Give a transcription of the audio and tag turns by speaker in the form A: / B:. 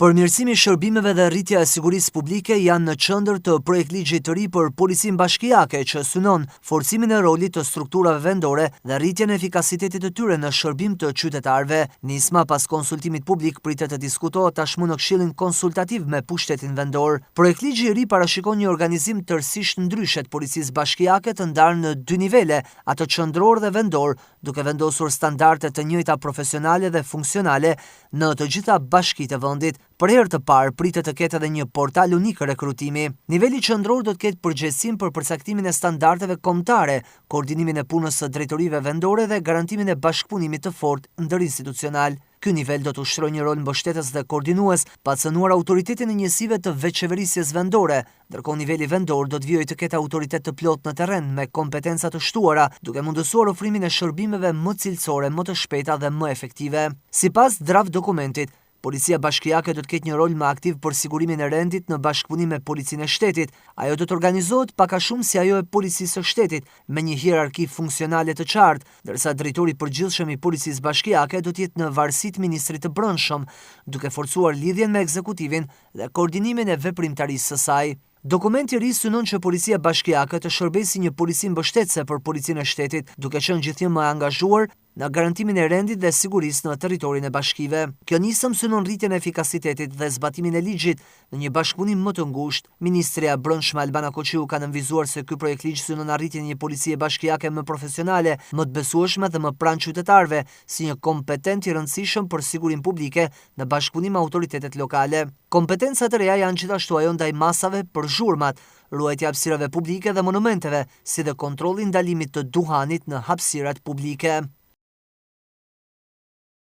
A: Përmirësimi i shërbimeve dhe rritja e sigurisë publike janë në qendër të projektligjit të ri për Policinë Bashkiake që synon forcimin e rolit të strukturave vendore dhe rritjen e efikasitetit të tyre në shërbim të qytetarëve. Nisma pas konsultimit publik pritet të diskutohet tashmë në Këshillin Konsultativ me pushtetin vendor. Projektligji i ri parashikon një organizim tërësisht ndryshe të Policisë Bashkiake të ndarë në dy nivele, atë qendror dhe vendor, duke vendosur standarde të njëjta profesionale dhe funksionale në të gjitha bashkitë e vendit. Për herë të parë, pritet të ketë edhe një portal unik rekrutimi. Niveli qendror do të ketë përgjegjësinë për përcaktimin e standardeve kombëtare, koordinimin e punës së drejtorive vendore dhe garantimin e bashkëpunimit të fortë ndërinstitucional. Ky nivel do të ushtrojë një rol mbështetës dhe koordinues, pa cënuar autoritetin e njësive të vetëqeverisjes vendore, Ndërkohë niveli vendor do të vijojë të ketë autoritet të plotë në terren, me kompetenca të shtuara, duke mundësuar ofrimin e shërbimeve më cilësore, më të shpejta dhe më efektive. Sipas draft dokumentit, Policia Bashkiake do të ketë një rol më aktiv për sigurimin e rendit në bashkëpunim me Policinë e Shtetit. Ajo do të organizohet pak a shumë si ajo e Policisë së Shtetit, me një hierarki funksionale të qartë, ndërsa drejtori i përgjithshëm i Policisë Bashkiake do të jetë në varësi të Ministrit të Brendshëm, duke forcuar lidhjen me ekzekutivin dhe koordinimin e veprimtarisë së saj. Dokumenti i ri synon që Policia Bashkiake të shërbejë si një polici mbështetëse për Policinë e Shtetit, duke qenë gjithnjë më e angazhuar në garantimin e rendit dhe sigurisë në territorin e bashkive. Kjo nismë synon rritjen e efikasitetit dhe zbatimin e ligjit në një bashkëpunim më të ngushtë. Ministrja e Brendshme Albana Koçiu ka nënvizuar se ky projektligj synon arritjen e një policie bashkiake më profesionale, më të besueshme dhe më pranë qytetarëve, si një kompetent i rëndësishëm për sigurinë publike në bashkëpunim me autoritetet lokale. Kompetenca të reja janë gjithashtu ajo ndaj masave për zhurmat, ruajtja e hapësirave publike dhe monumenteve, si dhe kontrolli i ndalimit të duhanit në hapësirat publike.